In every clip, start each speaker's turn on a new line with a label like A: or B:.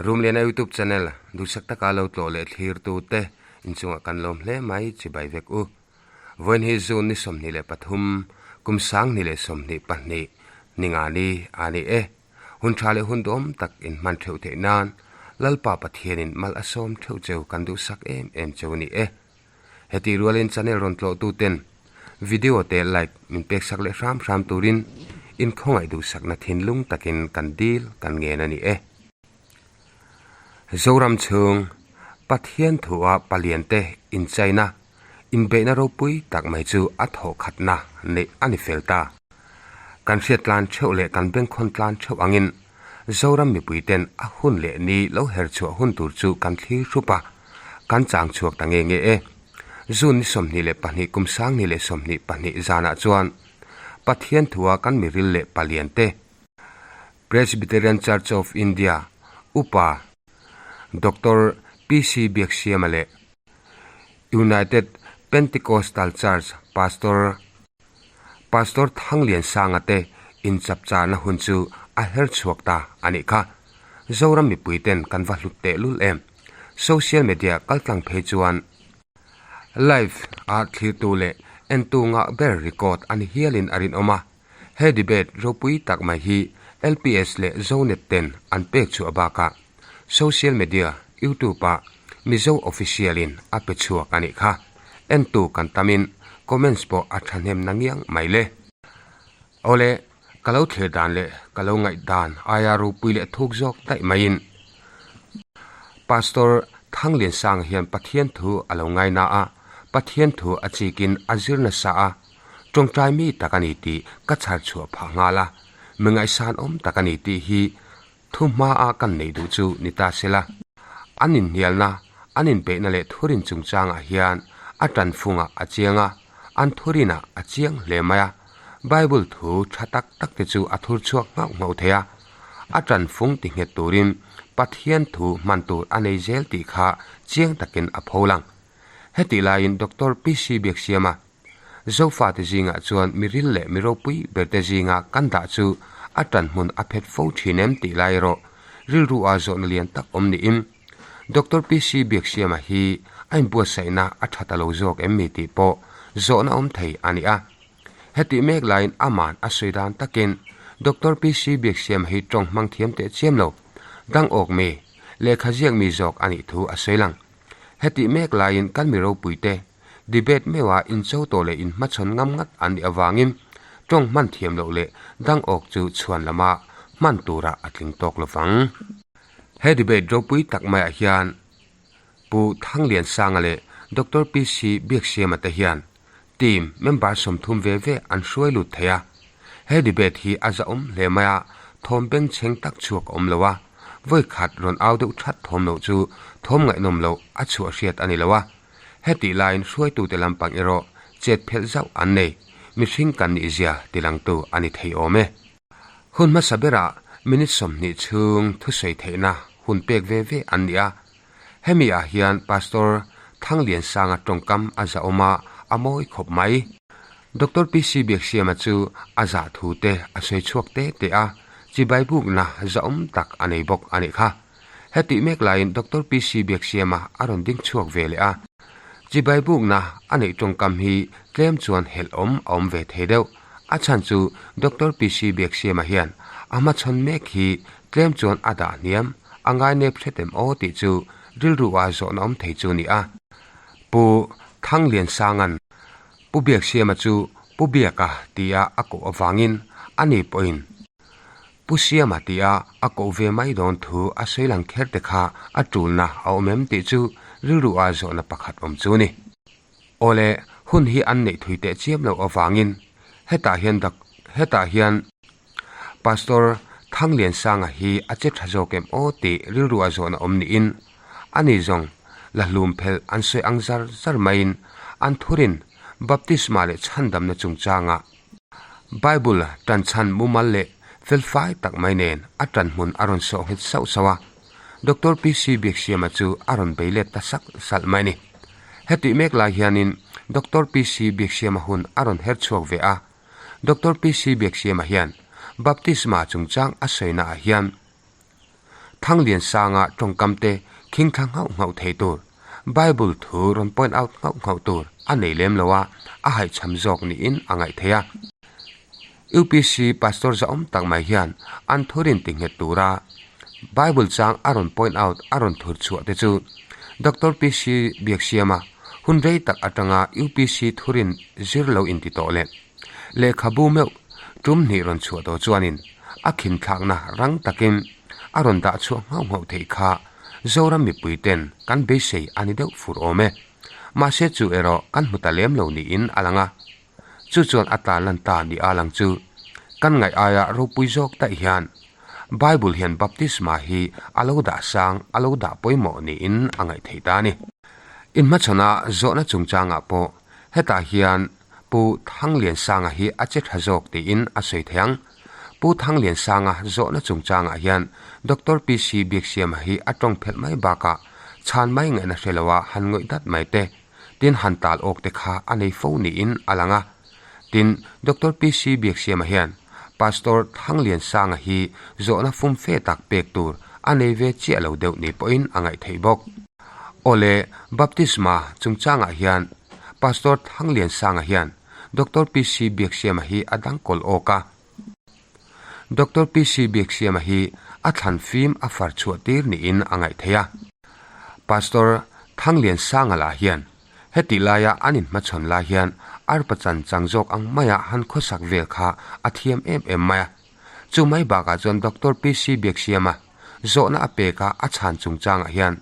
A: Rumliana YouTube channel duhsak taka lo tlawh leh thlirtu te inchungah kan lawm hle mai chibai vek u. Vawiin hi June ni 23, kum 2022 ni nga ni a ni e. Hun tha leh hun duhawm tak in hman theuh theih nan Lalpa Pathianin mal a sawm theuh cheu kan duhsak em em cheu a ni e. Hetih rualin channel rawn tlawhtu ten video te like min pek sak leh hram hram turin in khawngaih duhsakna thinlung takin kan dil kan ngen a ni e. Zoram chhung Pathian thua palian te inchaina inbeihna ropui tak mai chu a thawhkhatna neih a ni fel ta. Kan hriat tlan theuh leh kan bengkhawn tlan theuh angin Zoram mipui ten a hun leh ni lo her chhuah hun tur chu kan thlir hrup a, kan chang chhuak ta nge nge e. June ni 22 kum 2022 zanah chuan Pathian thua kan miril leh palian te, Presbyterian Church of India upa Doctor PC Biaksiama leh United Pentecostal Church Pastor Pastor Thangliansanga te inchapcharna hun chu a her chhuak ta a nih kha. Zoram mipui ten kan va hlut teh lul em. Social media kaltlang phei chuan live a thlirtu leh entu ngah ber record a ni hialin a rinawm a. He debate ropui tak mai hi LPS leh Zonet ten an pek chhuah bakah social media YouTube ah Mizo official in a pe chhuak a nih kha. Entu kan tamin comments pawh a thahnem na ngiang mai le. Awle, ka lo thlir dan leh ka lo ngaih dan aia ropui leh thuk zawk daih maiin Pastor Thangliansanga hian Pathian thu a lo ngai na a, Pathian thu a chikin a zir nasa a, tawngtai mi tak a ni tih ka chhar chhuah phah nghal a, mi ngaihsan awm tak a ni tih hi Thu hmaa kan neih duh chu ni ta se la, an inhnialna, an inpeihna leh thurin chungchangah hian a tanfungah a chiang a, an thurinah a chiang hle mai a. Bible thu tha tak tak te chu a thur chhuak nghauh nghauh thei a, a tanfung ti nghet turin Pathian thu hman tur a nei zel tih kha chiang takin a pho lang. Hetih laiin Doctor PC Biaksiama, Zofate zingah chuan mi ril leh mi ropui berte zinga kan dah chu a tan hmun a phet fo thin em tih lai erawh rilru ah zawhna lian tak awm niin Doctor PC Biaksiama hi a inbuatsaihna a tha ta lo zawk em mi tih pawh zawhna awm thei a ni a. Hetih mek laiin aman a sawi dan takin Doctor PC Biaksiama hi tawng hmang thiam teh chiam lo, dang awk mi, lehkha ziak mi zawk a nih thu a sawi lang. Hetih mek laiin kan mi ropuite Debate meuha incho tawh leh inhmachhawn ngam ngat an nih avangin tawng hman thiam loh leh dang awk chu chhuan lama hman turah a tling tawk lo vang. He debate ropui tak maiah hian Pu Thangliansanga leh Doctor PC Biaksiama te hian team member 30 ve ve an hruai lut thei a. He debate hi a zahawm hle mai a, thawm bengchheng tak chhuak a awm lo a, vawi khat rawn au deuh that thawm loh chu thawm ngaihnawm loh a chhuah hriat a ni lo a. Hetih laiin hruaitute lampang erawh chet phelh zauh an nei, mihring kan nihzia tilangtu a ni thei awm e. Hun hmasa berah minute 20 chhung thusawi theihna hun pek ve ve an ni a. Hemi ah hian Pastor Thangliansanga tawngkam a zahawm a, a mawi khawp mai. Doctor PC Biaksiama chu a zah thu te a sawi chhuak te te a, chibai bukna zahawm tak a nei bawk a nih kha. Hetih mek laiin Doctor PC Biaksiama a rawn ding chhuak ve leh a. Chibai bukna a neih tawngkam hi tlem chuan helh awm a awm ve thei deuh. A chhan chu Doctor PC Biaksiama hian a hmachhawn mek hi tlem chuan a dah hniam, a ngainep hret em aw tih chu rilru ah zawhna awm thei chu ni a. Pu Thangliansanga'n Pu Biaksiama chu Pu Biaka tia a koh avangin ani pawhin Pu Siama tia a koh ve mai dawn thu a sawi lang kher te kha a tulna a awm em tih chu rilru ah zawhna pakhat awm chu ni. Awle, hun hi an neih thui teh chiam loh avangin hetah hian dak hetah hian Pastor Thangliansanga hi a che tha zawk em aw tih rilru ah zawhna awm niin ani zawng la hlum phelh an sawi ang zar zar maiin an thurin baptisma leh chhandamna chungchangah Bible tan chhan mumal leh felfai tak mai nen a tan hmun a rawn sawh nghet sauh sauh a. Doctor PC Biaksiama chu a rawn bei let ta sak salh mai a ni. Hetih mek lai hianin Doctor PC Biaksiama hun a rawn her chhuak ve a. Doctor PC Biaksiama hian baptisma chungchang a sawina ah hian. Thangliansanga tawngkam te khing thla nghauh nghauh thei tur, Bible thu rawn point out nghauh nghauh tur a nei lem lo a, a haihchham zawk niin a ngaih theih a. UPC Pastor zahawm tak mai hian an thurin ti nghet tura Bible chang a rawn point out a rawn thur chhuah te chu Doctor PC Biaksiama hun rei tak atanga UPC thurin zir lo inti tawh leh lehkhabu meuh tum hnih rawn chhuah tawh chuanin a khinthlakna rang takin a rawn dah chhuah nghauh nghauh theih kha Zoram mipui ten kan beisei a ni deuh fur awm e. Mahse chu erawh kan hmu ta lem lo niin a lang a. Chu chuan a tlan lan ta ni a lang chu kan ngaih aia ropui zawk daih hian Bible hian baptisma hi a lo dah sang, a lo dah pawimawh niin a ngaih theih ta a ni. Inhmachhawna zawhna chungchangah pawh hetah hian Pu Thangliansanga hi a che tha zawk tiin a sawi thei ang. Pu Thangliansanga zawhna chungchangah hian Doctor PC Biaksiama hi a tawng phelh mai bakah chhan mai ngaihna hre loa han ngawih dat mai te, tin han tal awk te kha a nei fo niin a lang a. Tin, Doctor PC Biaksiama hian Pastor Thangliansanga hi zawhna fum fe tak pek tur a nei ve chiah lo deuh ni pawhin a ngaih theih bawk. Awle, Baptisma chungchangah hian Pastor Thangliansanga hian Doctor PC Biaksiama hi a dang kawl awk a. Doctor PC Biaksiama hi a thlan fim a far chhuah tir niin a ngaih theih a. Pastor Thangliansanga lah hian hetih laia an inhmachhawn lai hian arpa chan chang zawk ang maia han khawsak vel kha a thiam em em mai a. Chu mai bakah chuan Doctor PC Biaksiama zawhna a pek a a chhan chungchangah hian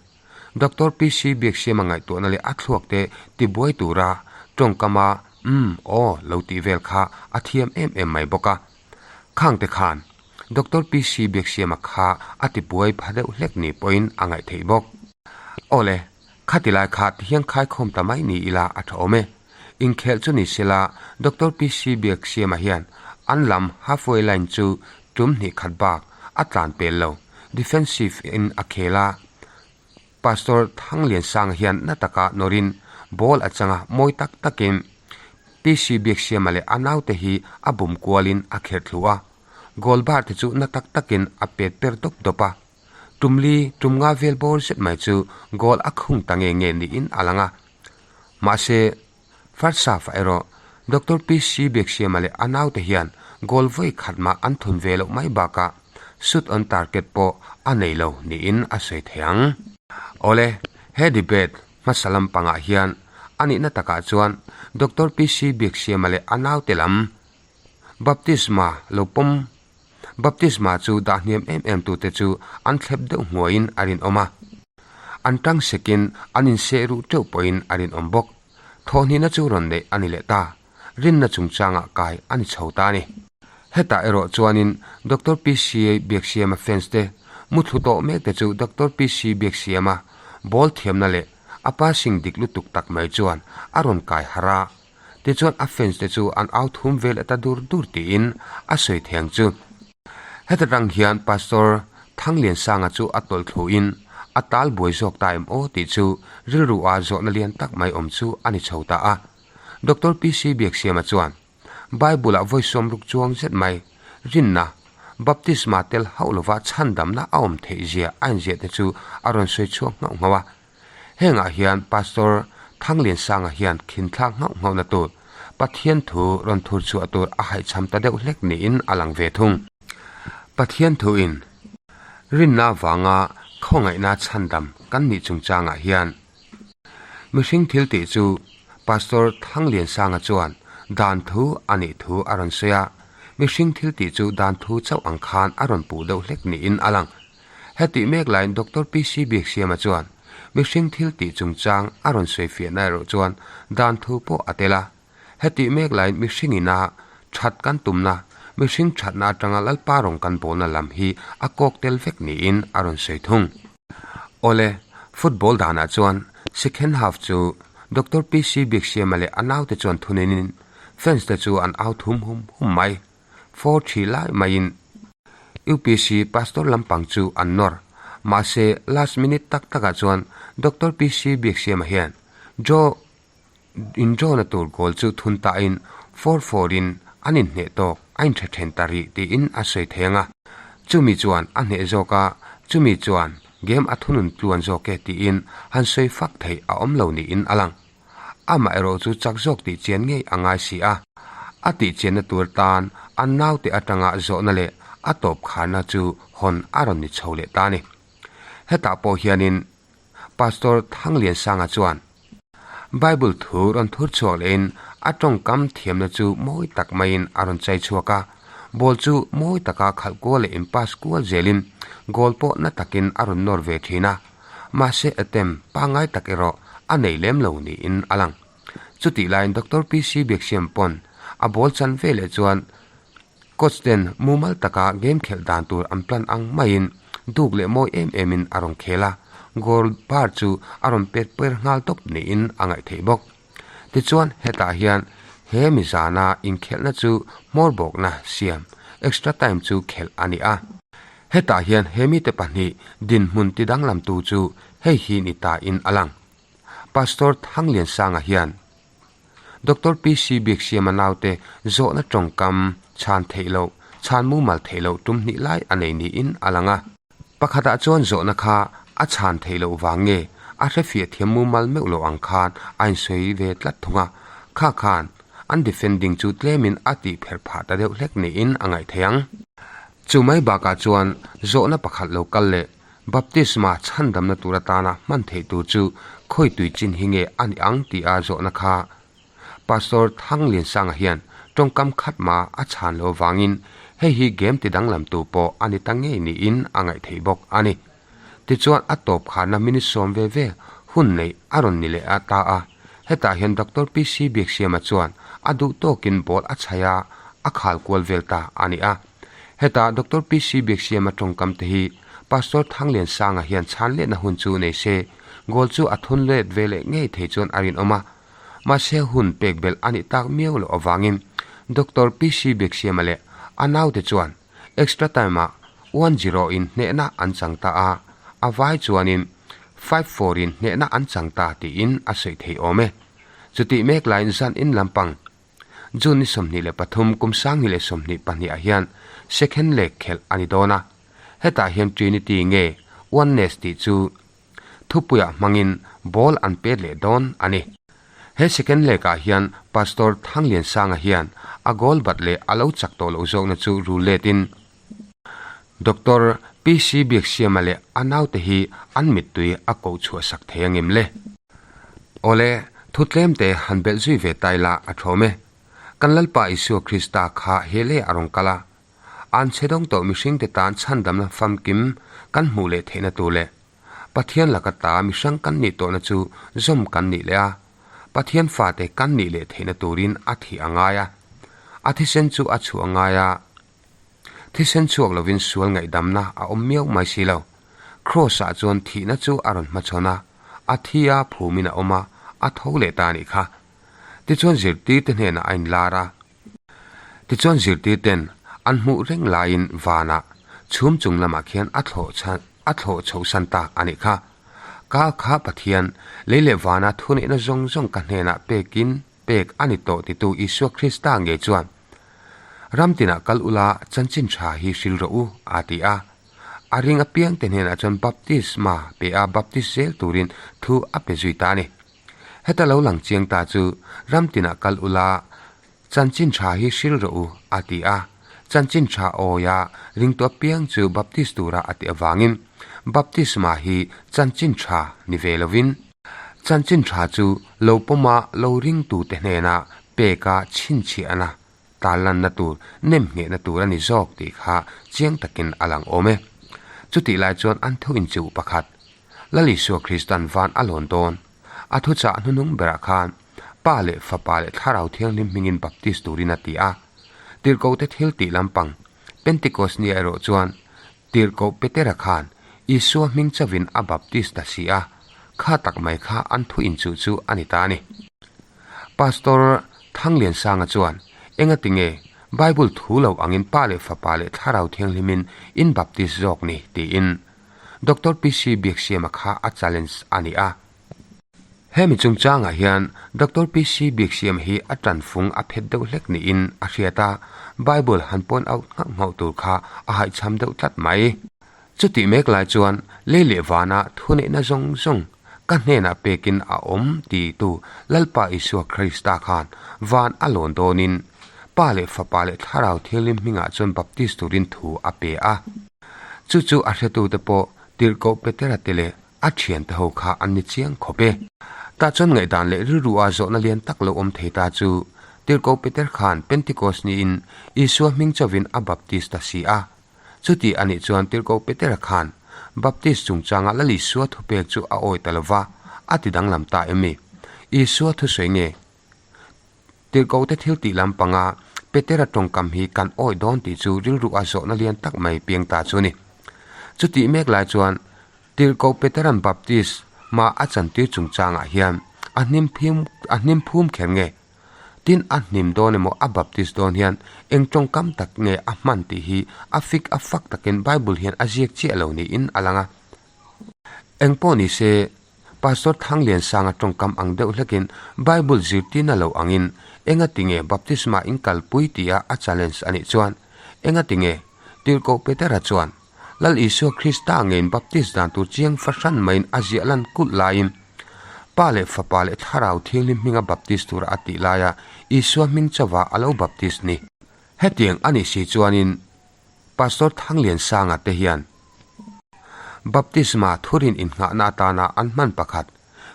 A: Doctor PC Biaksiama ngaihtuahna leh a thluak te tibuai tura tawngkama umm aw lo tih vel kha a thiam em em mai bawk a. Khang te khan Doctor PC Biaksiama kha a tibuai pha deuh hlek ni pawhin a ngaih theih bawk. Aw le, khati lai kha tihian khaikhawm ta mai ni ila a tha awm e. Inkhelh chu ni sela Doctor PC Biaksiama hian an lam halfway line chu tum hnih khat bak a tlan pel lo. Defensive in a khel a, Pastor Thangliansanga hian na taka nawrin ball a chang a, mawi tak takin PC Biaksiama leh a naute hi a bum kualin a kherh thlu a, goal bar te chu na tak takin a pet per dawp dawp a, tum li tum nga vel bawr zet mai chu goal a khung ta nge nge niin a lang a. Mahse, First half ah erawh Doctor PC Biaksiama leh a naute hian goal vawi khat mah an thun ve loh mai bakah shoot on target pawh a nei lo niin a sawi thei ang. Awle, he debate hmasa lampangah hian a nihna takah chuan Doctor PC Biaksiama leh a naute lam baptisma lo pawm Baptisma chu dah hniam em em tute chu an thlep deuh hnuaiin a rinawm a. An tang sekin an inseh ruh teuh pawhin a rinawm bawk. Thawhhnihna chu rawn neih a ni leh ta. Rinna chungchangah kai a ni chho ta a ni. Hetah erawh chuanin Doctor PCA Biaksiama fans te muthlu tawh mek te chu Doctor PC Biaksiama ball thiamna leh a passing dik lutuk tak mai chuan a rawn kai harh a. Tichuan a fans te chu an au thum vel ta dur dur tiin a sawi thei ang chu. Heta tang hian Pastor Thangliansanga chu a tawlh thluin a tal buai zawk ta em aw tih chu rilru ah zawhna lian tak mai awm chu a ni chho ta a. Doctor PC Biaksiama chuan Bible ah vawi sawmruk chuang zet mai rinna baptisma tel hauh lova chhandamna a awm theih zia a inziah te chu a rawn sawi chhuak nghauh nghauh a. Hengah hian Pastor Thangliansanga hian khinthlak nghauh nghauhna tur Pathian thu rawn thur chhuah tur a haihchham ta deuh hlek niin a lang ve thung. Pathian thuin rinna avanga khawngaihna chhandam kan nih chungchangah hian mihring thil tih chu Pastor Thangliansanga chuan dan thu a nih thu a rawn sawi a, mihring thil tih chu dan thu chauh ang khan a rawn puh deuh hlek niin a lang. Hetih mek laiin Doctor PC Biaksiama chuan mihring thil tih chungchang a rawn sawi fiahna erawh chuan dan thu pawh a tel a. Hetih mek laiin mihring ina that kan tumna, mihring thatna atanga Lalpa rawng kan bawlna lam hi a kawk tel vek niin a rawn sawi thung. Awle, football danah chuan second half chu Doctor PC Biaksiama leh a naute chuan thunenin fans te chu an au thum hum hum mai. 4 thi lai maiin UPC pastor lampang chu an nawr. Mahse, last minute tak takah chuan Doctor PC Biaksiama hian draw in draw na tur goal chu thun tain four four in an inhneh tawk a intha then ta rih tiin a sawi thei ang a. Chumi chuan a hneh zawk a. Chumi chuan game a thunun tluan zawk e tiin han sawi fak theih a awm lo niin a lang. Amaherawh chu chak zawk tih chian ngei a ngai si a. A tih chianna tur tan an naute atanga zawhna leh a tawp kharna chu hawn a rawn ni chho leh ta a ni. Hetah pawh hianin Pastor Thangliansanga chuan Bible thu rawn thur chhuak lehin a tawngkam thiamna chu mawi tak maiin a rawn chai chhuak a, ball chu mawi taka khalh kual leh in pass kual zelin goal pawh na takin a rawn nawr ve thin a, mahse attempt pangngai tak erawh a nei lem lo niin a lang. Chutih laiin Doctor PC Biaksiam pawn a ball chan veleh chuan Coach ten mumal taka game khelh dan tur an plan ang maiin duk leh mawi em emin a rawn khel a, goal bar chu a rawn pet per nghal tawp niin a ngaih theih bawk. Tichuan hetah hian he mi zana inkhelhna chu hmawr bawkna siam, extra time chu khelh a ni a. Hetah hian he mite pahnih dinhmun tidanglamtu chu hei hi ni ta in a lang. Pastor Thangliansanga hian Doctor PC Biaksiama naute zawhna tawngkam chhan theih loh, chhan mumal theih loh tum hnih lai a nei niin a lang a. Pakhatah chuan zawhna kha a chhan theih loh vang nge a hrefiah thiam mumal meuh loh ang khan a insawi ve tlat thung a, kha khan an defending chu tlemin a tih pherh phah ta deuh hlek niin a ngaih theih ang. Chu mai bakah chuan zawhna pakhat lo kal leh Baptisma chhandamna tur atana hman theih tur chu khawi tui chin hi nge a ni ang tih a zawhna kha Pastor Thangliansanga hian tawngkam khat ma a chhan lo avangin hei hi game ti danglam tu pawh a ni ta ngei niin a ngaih theih bawk a ni. Tichuan a tawp kharna minute sawm ve ve hun neih a rawn ni leh a ta a, hetah hian Doctor PC Biaksiama chuan a duh tawkin ball a chhaih a, a khal kual vel ta a ni a. Heta Doctor PC Biaksiama tawngkam te hi Pastor Thangliansanga hian chhan lehna hun chu nei se, goal chu a thun let ve leh ngei thei chuan a rinawm a. Mahse hun pek belh a nih tak miau loh avangin Doctor PC Biaksiama leh a naute chuan extra time-ah 1-0 in hnehna an chang ta a, a vai chuanin 5-4 in hnehna an chang ta tiin a sawi thei awm e. Chutih mek laiin zan in lampang June ni 23 kum 2022 ah hian second leg khelh a ni dawn a, hetah hian Trinity nge Oneness tih chu thupuiah hmangin ball an pet leh dawn a ni. He second leg ah hian Pastor Thangliansanga hian a goal bat leh a lo chak tawh loh zawkna chu rul let in Doctor PC Biaksiama leh a naute hi an mittui a koh chhuah sak thei angem le? Awle, thu tlemte han belh zui ve ta ila a thawm e. Kan Lalpa Isua Krista kha he lei a rawn kal a. An chhe dawng tawh mihringte tan chhandamna famkim kan hmuh leh theihna tur leh Pathian laka ta mihrang kan nih tawhna chu zawm kan nih leh a, Pathian fate kan nih leh theihna turin a thih a ngai a. A thisen chu a chhuah a ngai a. Thisen chhuak lovin sual ngaihdamna a awm miau mai si lo. Kraws-ah chuan thihna chu a rawn hmachhawn a, a thi a, phumin a awm a, a tho leh ta a nih kha. Tichuan zirtirte hnenah a inlar a. Tichuan zirtirten an hmuh reng laiin vanah chhum chung lamah khian a thlawh a thlawh chhohsan ta a nih kha. Ka kha Pathian, lei leh vana thuneihna zawng zawng ka hnenah pekin pek a ni tawh titu Isua Krista ngei chuan, Ram tinah kal ula chanchin tha hi hril rawh u, a ti a. A ring apiangte hnenah chuan baptisma pe a baptis zel turin thu a pe zui ta a ni. Heta lo lang chiang ta chu ram tinah kal ula chanchin tha hi hril rawh u, a ti a. Chanchin tha awia ringtu apiang chu baptis tura a tih avangin baptisma hi chanchin tha ni ve lovin, Chanchin tha chu lo pawma lo ringtute hnena peka chhinchhiahna tarlanna tur, nemnghehna tur a ni zawk tih kha chiang takin a lang awm e. Chutih lai chuan an thu inchuh pakhat, Lal Isua Kristan van a lawn dawn, a thuchah hnunung berah khan Pa leh Fapa leh Thlarau Thianghlim hmingin baptis turin a ti a. Tirhkohte thil tih lampang, Pentecost nia erawh chuan Tirhkoh Petera khan Isua hming chavin a baptis ta si a, kha tak mai kha an thu inchuh chu a ni ta a ni. Pastor Thangliansanga chuan, Engati nge Bible thu lo angin Pa leh Fapa leh Thlarau Thianghlimin in baptis zawk ni? tiin Doctor PC Biaksiama kha a challenge a ni a. Hemi chungchangah hian Doctor PC Biaksiam hi a tanfung a phet deuh hlek niin a hriat a, Bible han point out nghauh nghauh tur kha a haihchham deuh tlat mai. Chutih mek lai chuan lei leh vana thuneihna zawng zawng ka hnenah pekin a awm titu Lalpa Isua Krista khan van a lawn dawnin Pa leh Fapa leh Thlarau Thianghlim hmingah chuan baptis turin thu a pe a. Chu chu a hretute pawh Tirhkoh Petera te leh a thiante ho kha an ni chiang khawp e. Tah chuan ngaihdan leh rilru a zawhna lian tak lo awm thei ta chu Tirhkoh Peter khan Pentecost niin Isua hming chauvin a baptis ta si a. Chuti a nih chuan Tirhkoh Petera khan Baptist chungchanga Lal Isua thupek chu a awi ta lova, a ti danglam ta em ni? Isua thusawi nge? Tirhkohte thil tih lampanga Petera tawngkam hi kan awi dawn tih chu rilru a zawhna lian tak mai piang ta chu a ni. Chutih mek lai chuan Tirhkoh Petera'n Baptist hma a chantir chungchangah hian a hnim phim a hnim phum kher nge? Tin, a hnim dawn emaw a baptist dawn hian eng tawngkam tak nge a hman tih hi a fik a fak takin Bible hian a ziak chiah lo niin a lang a. Eng pawh ni se, Pastor Thangliansanga tawngkam ang deuh hlekin Bible zirtirna lo angin engati nge baptisma in kalpui tia a challenge a nih chuan engati nge Tirhkoh Petera chuan Lal Isua Krista ngeiin baptist dan tur chiang fahran maiin a ziah lan kulh laiin Pa leh Fapa leh Thlarau Thianghlim hminga baptist tura a tih laia Isua hming chauva a lo baptist ni. Hetiang a nih si chuanin Pastor Thangliansanga te hian baptisma thurin innghahna atana an hman pakhat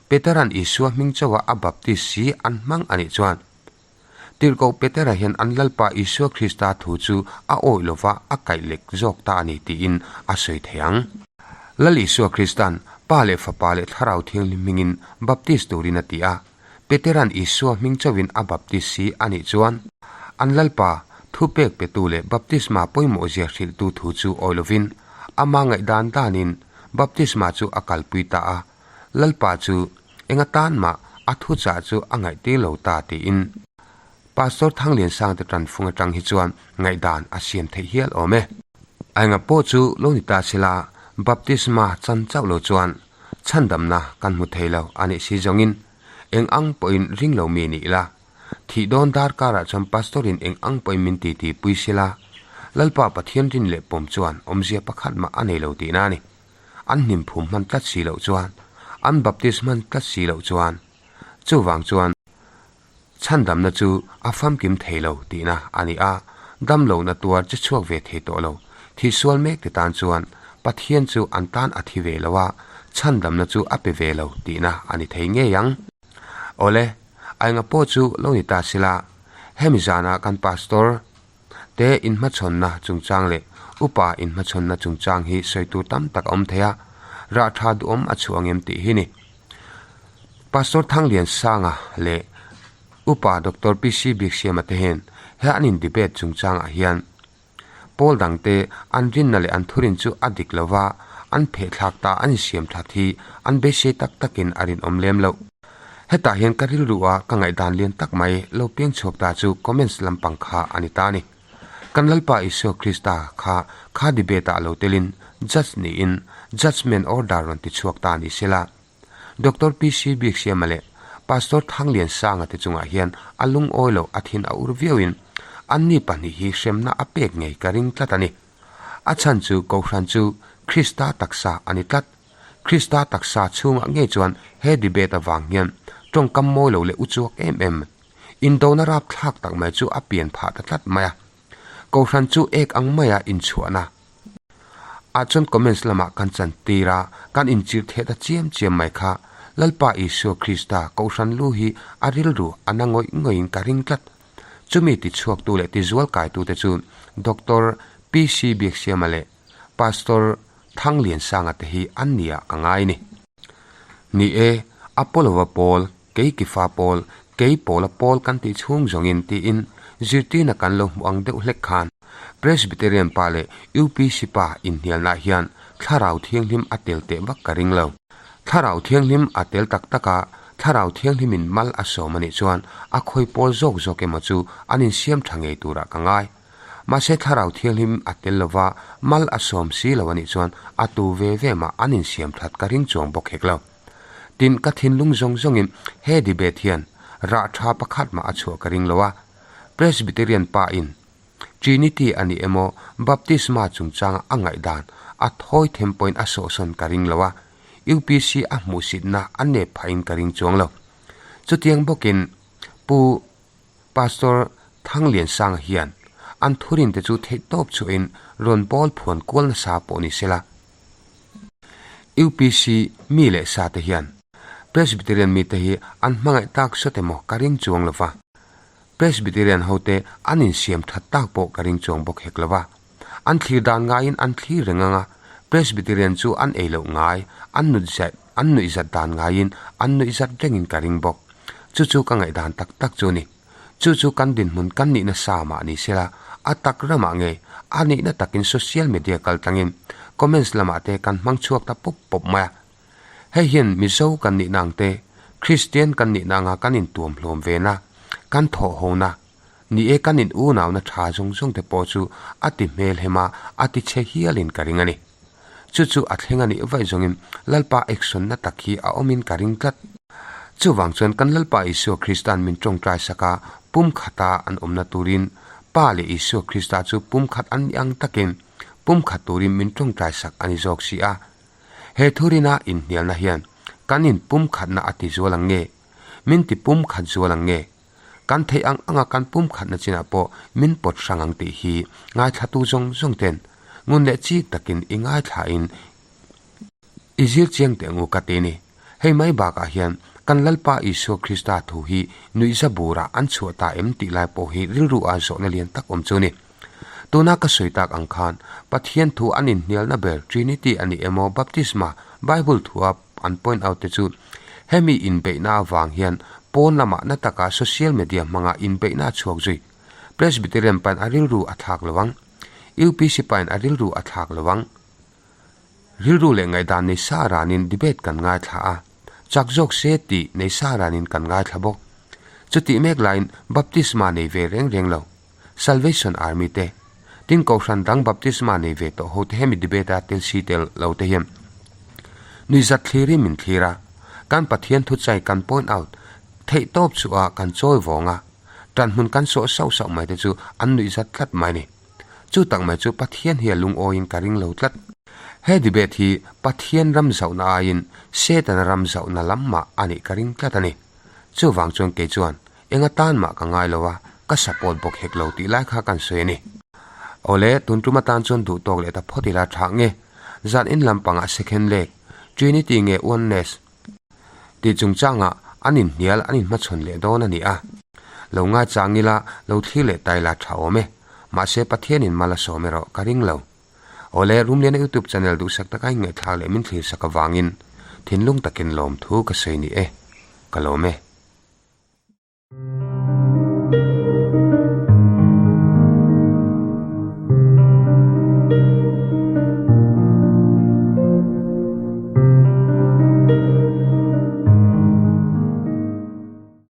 A: Petera'n Isua hming chauva a baptist si an hmang a nih chuan Tirhkoh Petera hian an Lalpa Isua Krista thu chu a awih lova a kaih lek zawk ta a ni tiin a sawi thei ang. Lal Isua Krista'n Pa leh Fapa leh Thlarau Thianghlim hmingin baptis turin a ti a, Petera'n Isua hming chauhin a baptis si a nih chuan, an Lalpa thupek petu leh baptisma pawimawhzia hrilhtu thu chu awih lovin ama ngaihdan danin baptisma chu a kalpui ta a, Lalpa chu enga tan mah a thuchah chu a ngaihtir lo ta tiin Pastor Thangliansangte tanfung atang hi chuan ngaihdan a siam theih hial awm e. A enga pawh chu lo ni ta sela baptisma chan chauh lo chuan chhandamna kan hmu thei lo a nih si zawngin eng ang pawhin ring lo mi ni ila thih dawn darkarah chuan Pastor-in eng ang pawhin min titi pui sela Lalpa Pathian rin leh pawm chuan awmzia pakhat mah a nei lo tihna a ni. An hnim phum hman tlat si loh chuan, an baptist hman tlat si loh chuan, chuvang chuan chhandamna chu a famkim thei lo tihna a ni a, damlohna tuar che chhuak ve thei tawh lo, thihsual mek te tan chuan Pathian chu an tan a thi ve lo a, chhandamna chu a pe ve lo tihna a ni thei ngei ang. Awle, a enga pawh chu lo ni ta sila, hemi zana kan pastor, Te inhmachhawnna chungchang leh upa inhmachhawnna chungchang hi sawi tur tam tak a awm thei a, rah tha duhawm a chhuah ang em tih hi ni. Pastor Thangliansanga leh Upa Doctor PC Biaksiama te hian he an in debate chungchangah hian pawl dangte an rinna leh an thurin chu a dik lova an phehthlak ta an insiam that hi an beisei tak takin a rinawm lem loh. Hetah hian ka rilru a ka ngaihdan lian tak mai lo piang chhuak ta chu comments lampang kha a ni ta a ni. Kan Lalpa Isua Krista kha kha debate ah lo telin judge niin judgement order rawn ti chhuak ta ni sela. Doctor PC Biaksiama leh Pastor Thangliansanga te chungah hian a lungawi lo a thin a ur viauin anni pahnih hi hremna a pek ngei ka ring tlat a ni. A chhan chu Kohhran chu Krista taksa a ni tlat. Krista taksa chhungah ngei chuan he debate avang hian tawngkam mawi lo leh uchuak em em indona rapthlak tak mai chu a pian phah ta tlat mai a. Kohhran chu ek ang maia inchhuahna ah chuan comments lamah kan chan tir a, kan inchirh theh ta chiam chiam mai kha Lalpa Isua Krista Kohhran lu hi a rilru a na ngawih ngawih in ka ring tlat. Chumi tichhuaktu leh tizual kaitute chu Doctor PC Biaksiama leh Pastor Thangliansanga te hi an nia ka ngai ni. Ni e, Apollo-a pawl, kei Kifa pawl, kei Paula pawl kan tih chhung zawngin tiin zirtirna kan lo hmuh ang deuh hlek khan Presbyterian pa leh UPC pa inhnialnaah hian Thlarau Thianghlim a tel teh vak ka ring lo. Thlarau Thianghlim a tel tak tak a, Thlarau Thianghlimin mal a sawm a nih chuan a khawi pawl zawk zawk emaw chu an insiam tha ngei turah ka ngai. Mahse Thlarau Thianghlim a tel lova mal a sawm si lo a nih chuan a tu ve ve mah an insiam that ka ring chuang bawk hek lo. Tin, ka thinlung zawng zawngin he debate hian rah tha pakhat mah a chhuah ka ring lo a. Presbyterian pa in Trinity a ni emaw Baptisma chungchanga a ngaihdan a thawi them pawhin a sawhsawn ka ring lo a, UPC a hmuhsitna a nep phahin ka ring chuang lo. Chutiang bawkin Pu Pastor Thangliansanga hian an thurinte chu theihtawp chhuahin rawn bawl phuan kual nasa pawh ni sela. UPC mi leh sa te hian Presbyterian mite hi an hmangaih tak sawt emaw ka ring chuang lo va. Presbyterian hote an insiam that tak pawh ka ring chuang bawk hek lo va. An thlir dan ngaiin an thlir reng ang a, Presbyterian chu an ei loh ngai, an nut zet, an nuihzat dan ngaiin an nuihzat rengin ka ring bawk. Chu chu ka ngaihdan tak tak chu a ni. Chu chu kan dinhmun kan nihna sa mah ni sela, a tak ramah nge a nihna takin social media kal tlangin comments lamah te kan hmang chhuak ta pawp pawp mai a. Hei hian Mizo kan nihna ang te, Kristian kan nihna anga kan intuam hlawm ve na, kan thawh ho na, ni e kan in unauna tha zawng zawng te pawh chu a ti hmel hem a, a ti chhe hialin ka ring a ni. Chu chu a thleng a nih vaih zawngin Lalpa action na tak hi a awmin ka ring tlat. Chuvang chuan kan Lalpa Isua Krista'n min tawngtai sak a, pumkhata an awmna turin Pa leh Isua Krista chu pumkhat an nih ang takin pumkhat turin min tawngtai sak a ni zawk si a. He thurina inhnialna hian kan in pumkhatna a ti zual ang nge? Min ti pumkhat zual ang nge? Kan theih ang anga kan pumkhatna chinah pawh min pawt hrang ang tih hi ngaithlatu zawng zawng ten ngun leh chik takin i ngaithlain i zir chiang teh ang u ka ti ni. Hei mai bakah hian kan Lalpa Isua Krista thu hi nuihza burah an chhuah ta em tih lai pawh hi rilru ah zawhna lian tak awm chu ni. Tuna ka sawi tak ang khan Pathian thu an inhnialna ber Trinity a ni emaw Baptisma Bible thua an point out te chu hemi inbeihna avang hian pawn lamah na taka social media hmanga inbeihna a chhuak zui. Presbyterian pain a rilru a thlak lo ang. UPC pain a rilru a thlak lo ang. Rilru leh ngaihdan nei sa ranin debate kan ngaithla a, chak zawk se tih nei sa ranin kan ngaithla bawk. Chutih mek laiin baptisma nei ve reng reng lo. Salvation Army te, tin kohhran dang baptisma nei ve tawh ho te hemi debate a tel si tel lo te hian nuihzat thlirin min thlir a, kan Pathian thuchai kan point out theih tawp chu a kan chawi vawng a, tanhmun kan sawh sauh sauh mai te chu an nuihzat tlat mai ni. Chu tak mai chu Pathian hi a lungawiin ka ring lo tlat. He debate hi Pathian ram zauhna aiin Setana ram zauhna lam mah a nih ka ring tlat a ni. Chuvang chuan kei chuan Eng atan mah ka ngai lo a, ka support bawk hek lo tih lai kha kan sawi a ni. Awle, tun tum atan chuan duh tawk leh ta phawt ila tha nge? Zan in lampangah second leg, Trinity nge Oneness? Tih chungchangah an inhnial an inhmachhawn leh dawn a ni a. Lo ngaichang ila, lo thlir leh ta ila tha awm e. Mahse Pathianin mal a sawm erawh ka ring lo. Awle, Rumliana YouTube channel duhsak taka in ngaihthlak leh min thlir sak avangin thinlung takin lawmthu ka sawi ni e. Ka lawm e.